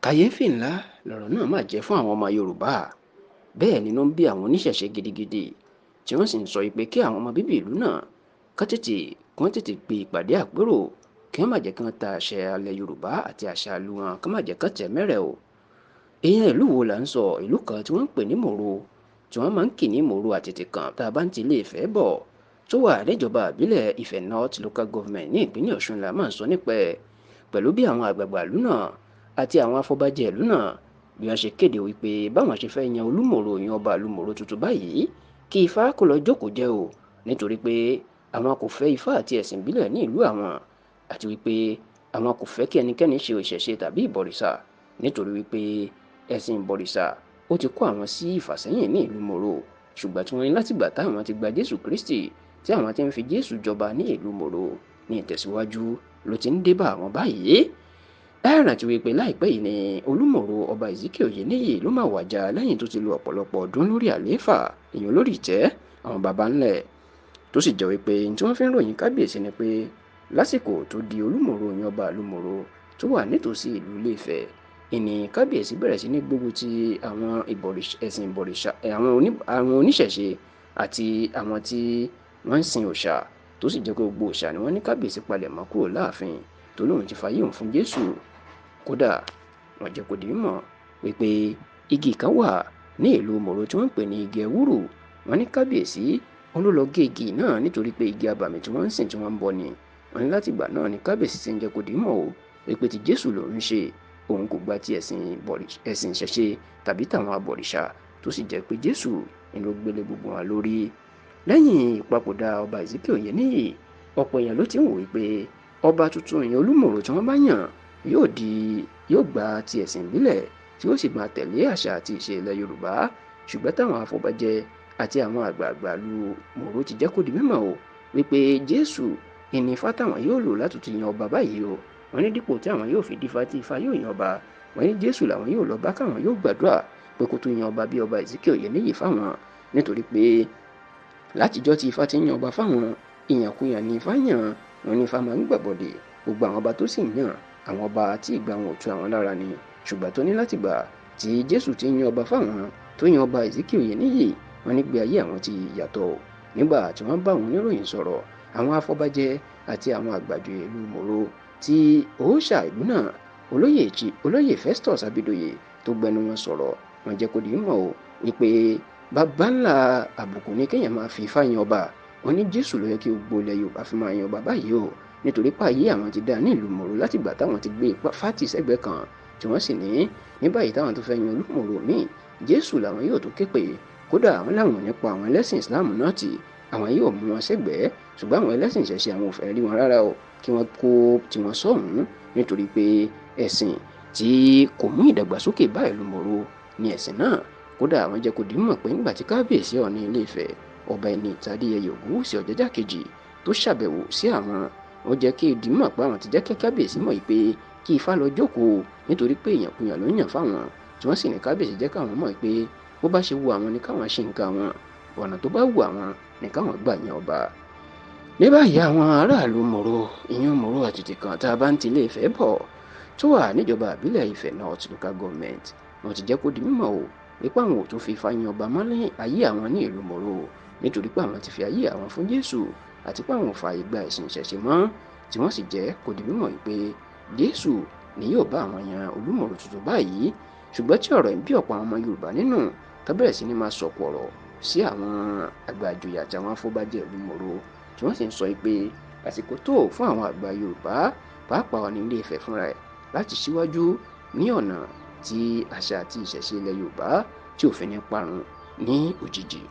Kàyééfì ńlá lọ̀rọ̀ náà mà jẹ́ fún àwọn ọmọ Yorùbá. Bẹ́ẹ̀ nínú ń bí àwọn oníṣẹ̀ṣe gidigidi, tí wọ́n sì ń sọ pé kí àwọn ọmọ bíbí ìlú náà kí wọ́n tètè pe ìpàdé àpérò, kí wọ́n má jẹ́ kí wọ́n ta àṣà ilẹ̀ Yorùbá àti àṣà ìlú wọn, kí wọ́n má jẹ́ kí wọ́n tẹ̀ mẹ́rẹ̀ o. Èèyàn ìlú wo là ń sọ? Ìlú kan tí wọ́n ń pè ní Mòro, tí wọ́n máa ń kì ní Mòro Àtètèkàn tá a bá ń ti Ilé Ifẹ̀ bọ̀, tó wà níjọba ìbílẹ̀ Ifẹ̀ North Local Government ní ìpínlẹ̀ Ọ̀ṣun la máa ń sọ nípa ẹ̀. Pẹ̀lú bí àwọn àgbààgbà ìlú náà àti àwọn afọbajẹ ìlú náà bí wọ́n ṣe kéde wípé báwọn ṣe fẹ́ yan Olúmòro, yan ọba ìlú Mòro tuntun báyìí, kí Ifá kó lọ jókòó jẹ́ o, nítorí pé àwọn kò fẹ́ Ifá àti ẹ̀sìn ìbílẹ̀ ní ìlú àwọn, àti wípé àwọn kò fẹ́ kí ẹnikẹ́ni ṣe ìṣẹ̀ṣe tàbí ìbọ̀rìṣà, nítorí wípé ẹ̀sìn ìbọ̀rìṣà ó ti kó àwọn sí ìfàsẹ́yìn ní ìlú Mòro. Ṣùgbọ́n tí wọ́n ní látìgbà táwọn ti gba Jésù Kristi, tí àwọn ti ń fi Jésù jọba ní ìlú Mòro, ní ìtẹ̀síwájú ló ti ń dé bá àwọn báyìí. Ẹ rántí wípé láìpẹ́ yìí ni Olúmòro ọba Ezekiel Oyèníyì ló máa wàjà lẹ́yìn tó ti lo ọ̀pọ̀lọpọ̀ ọdún lórí àlééfà, èèyàn lórí ìtẹ́ àwọn baba ńlẹ̀, tó sì jẹ́ wípé tí wọ́n fi ń ròyìn kábíyèsí ni pé lásìkò tó di Olúmòro, ìyẹn ọba ìlú Mòro tó wà nítòsí ìlú Ilé-Ifẹ̀, ìní kábíyèsí bẹ̀rẹ̀ sí ní gbógun ti àwọn ẹ̀sìn ìbọ̀rìṣà, àwọn oníṣẹ̀ṣe àti àwọn tí wọ́n ń sin òòṣà, tó sì jẹ́ pé gbogbo òòṣà ni wọ́n ní kábíyèsí palẹ̀ mọ́ kúrò láàfin, tó lóun ti fayé òun fún Jésù. Kódà wọ́n jẹ́ kó di mímọ̀ wípé igi kan wà ní ìlú Mòro tí wọ́n ń pè ní igi ewúrù. Wọ́n ní kábíyèsí òun ló lọ gé igi náà, nítorí pé igi abàmì tí wọ́n ń sìn tí wọ́n ń bọ ni. Wọ́n ní látìgbà náà ni kábíyèsí ti ń jẹ́ kó di mímọ̀ o wípé ti Jésù lòun ń ṣe, òun kò gba ti ẹ̀sìn ìṣẹ̀ṣe tàbí tàwọn abọ̀rìṣà, tó sì jẹ́ pé Jésù ni ló gbélé gbogbo wọn lórí. Lẹ́yìn ìpapòdà ọba Ezekiel Oyèníyì, ọ̀pọ̀ èèyàn ló ti ń wò wípé ọba tuntun, ìyẹn Olúmòro tí wọ́n bá yàn, yóò gba ti ẹ̀sìn ìbílẹ̀, tí ó sì máa tẹ̀lé àṣà àti ìṣe ilẹ̀ Yorùbá. Ṣùgbọ́n táwọn afọbajẹ àti àwọn àgbààgbà ìlú Mòro ti jẹ́ kó di mímọ̀ o wípé Jésù ìní Ifá táwọn yóò lò láti tún yan ọba báyìí o. Wọ́n ní dípò tí àwọn yóò fi dífá tí Ifá yóò yan ọba, wọ́n ní Jésù làwọn yóò lọ bá, káwọn yóò gbàdúrà pé kó tún yan ọba bí ọba Ezekiel Oyèníyì fáwọn, nítorí pé látijọ́ tí Ifá ti ń yan ọba fáwọn, ìyànkúyàn ní Ifá yàn. Wọ́n ní Ifá máa ń gbàbọ̀dè, gbogbo àwọn ọba tó sì yàn, àwọn ọba tí ìgbà wọn ò tu àwọn lára ni. Ṣùgbọ́n tó ní látìgbà tí Jésù ti yan ọba fáwọn, tó yan ọba Ezekiel Oyèníyì, wọ́n ní gbé ayé àwọn ti yàtọ̀. Nígbà tí wọ́n bá àwọn oníròyìn sọ̀rọ̀, àwọn afọbajẹ àti àwọn àgbàjọ ìlú Mòro tí òòṣà ìlú náà, olóyè Festus Abidoye tó gbẹnu wọn sọ̀rọ̀, wọ́n jẹ́ kó di mọ̀ o wípé baba ńlá àbùkù ni kéèyàn máa fi Ifá yan ọba. Wọ́n ní Jésù ló yẹ kí gbogbo ilẹ̀ Yorùbá fi máa yan ọba báyìí o, nítorí páyé àwọn ti dá ní ìlú Mòro látìgbà táwọn ti gbé fátì sẹ́gbẹ̀ẹ́ kan, tí wọ́n sì ní báyìí táwọn tó fẹ́ yan Olúmòro míì, Jésù làwọn yóò tó ké pè. Kódà àwọn làwọn ò ní pa àwọn ẹlẹ́sìn Islam náà tì, àwọn yóò mú wọn sẹ́gbẹ̀ẹ́, ṣùgbọ́n àwọn ẹlẹ́sìn ìṣẹ̀ṣe àwọn ò fẹ́ rí wọn rárá o, kí wọ́n kó tiwọn sọ́hùn-ún, nítorí pé ẹ̀sìn tí kò mú ìdàgbàsókè bá ìlú Mòro ní ẹ̀sìn náà. Kódà àwọn jẹ́ kó di mọ̀ pé nígbà tí kábíyèsí Ọọ̀ni Ilé Ifẹ̀, ọba Ẹniìtàn Adéyẹyè Ògúnwùsì Ọ̀jájá kejì, tó ṣàbẹ̀wò sí àwọn, ó jẹ́ kí di mọ̀ pé àwọn ti jẹ́ kí kábíyèsí mọ̀ pé kí Ifá lọ jókòó, nítorí pé ìyànkúyàn ló ń yàn fáwọn, tí wọ́n sì ní kábíyèsí jẹ́ káwọn mọ̀ pé bó bá ṣe wù àwọn ni káwọn ṣe nǹkan àwọn, ọ̀nà tó bá wù àwọn ni káwọn gbà yan ọba. Ní báyìí àwọn aráàlú Mòro, ìyẹn Mòro Àtètèkàn tá a bá ń ti Ilé Ifẹ̀ bọ̀, tó wà níjọba ìbílẹ̀ Ifẹ̀ North Local Government, wọ́n ti jẹ́ kó di mímọ̀ o wípé àwọn ò tún fi Ifá yan ọba mọ́ ní ayé àwọn ní ìlú Mòro, nítorí pé àwọn ti fi ayé àwọn fún Jésù, àti pé àwọn ò fààyè gba ẹ̀sìn ìṣẹ̀ṣe mọ́, tí wọ́n sì jẹ́ kó di mímọ̀ wípé Jésù ni yóò bá àwọn yan Olúmòro tuntun báyìí. Ṣùgbọ́n tí ọ̀rọ̀ ń bí ọ̀pọ̀ àwọn ọmọ Yorùbá nínú, tó bẹ̀rẹ̀ sí ní máa sọ̀kò ọ̀rọ̀ sí àwọn àgbà àjòyè àti àwọn afọbajẹ ìlú Mòro, tí wọ́n sì ń sọ pé àsìkò tó fún àwọn àgbà Yorùbá, pàápàá Ọọ̀ni Ilé Ifẹ̀ fúnra ẹ̀, láti ṣíwájú ní ọ̀nà tí àṣà àti ìṣẹ̀ṣe ilẹ̀ Yorùbá tí ò fi ní parun ní òjijì.